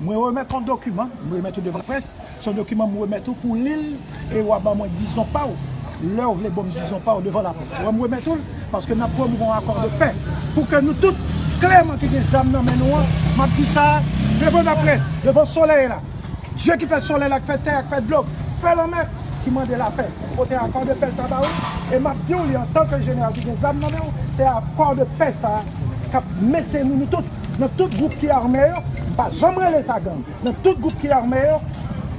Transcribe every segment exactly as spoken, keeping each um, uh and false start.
Mwen remèt yon dokiman, mwen remèt ou devan laprès. Se yon dokiman mwen remèt ou pou w li l e w a ban mwen dizon pa w. Lè w vle ban m dizon pa w devan laprès. Mwen remèt ou l paske n ap pwomouve yon akò de pè. Pou ke nou tout, klèman ki gen zam nan men nou an, m ap di sa devan laprès, devan solèy la. Dye ki fè solèy la, ki fè tè a, ki fè dlo, fè lanmè, ki mande lapè. Pote akò de pè sa ba ou, e m ap di w li antanke jeneral ki gen zam nan men w, se akò de pè sa k ap mete nou, nou tout, nan tout gwoup ki ame yo, m pa janm rele sa gang, nan tout gwoup ki ame yo,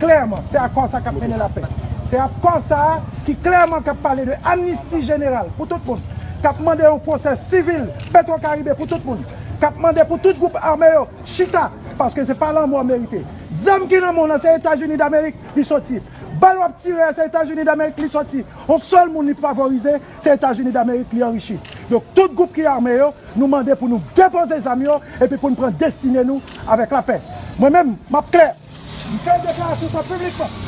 klèman, se akò sa k ap mennen lapè. Se akò sa ki klèman k ap pale de amnisti jeneral pou tout moun, k ap mande yon pwosè sivil Petwokaribe pou tout moun, k ap mande pou tout gwoup ame yo chita, paske se pa lanmò merite. Zam ki nan men w lan, se Etazini Damerik li soti. Bal w ap tire a, se Etazini Damerik li soti. Yon sèl moun li favorize, se Etazini Damerik li anrichi. Donk, tout gwoup ki ame yo, nou mande pou nou depoze zam yo, epi pou n pran destine nou avèk lapè. Mwen menm, m ap klè. M fè deklarasyon sa piblikman.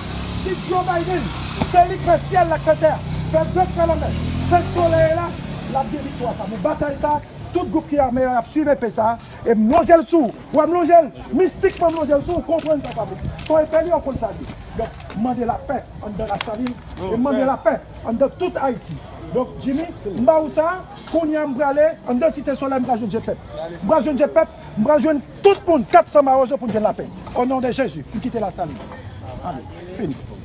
Si Joe Biden, se li k fè syèl la, k fè tè a, fè vant, fè lanmè, fè solèy la, l ap gen viktwa sa. Men batay sa, tout gwoup ki ame yo ap swiv epe sa, e m lonje l sou ou. Wè m lonje l, mistikman m lonje l sou ou, konprann sa sa vle di. Se yon epe li, ou konn sa l ye. Donk, m mande lapè anndan Lasalin, e m mande lapè anndan tout Ayiti. Donk, Jimmy, m ba ou sa, kounye a m prale anndan Site Solèy, m pral jwenn Jepèp. M pral jwenn Jepèp, m pral jwenn tout moun, kat san mawozo pou n jwenn lapè. O non de Jezi, m kite Lasalin. Amen. Fini.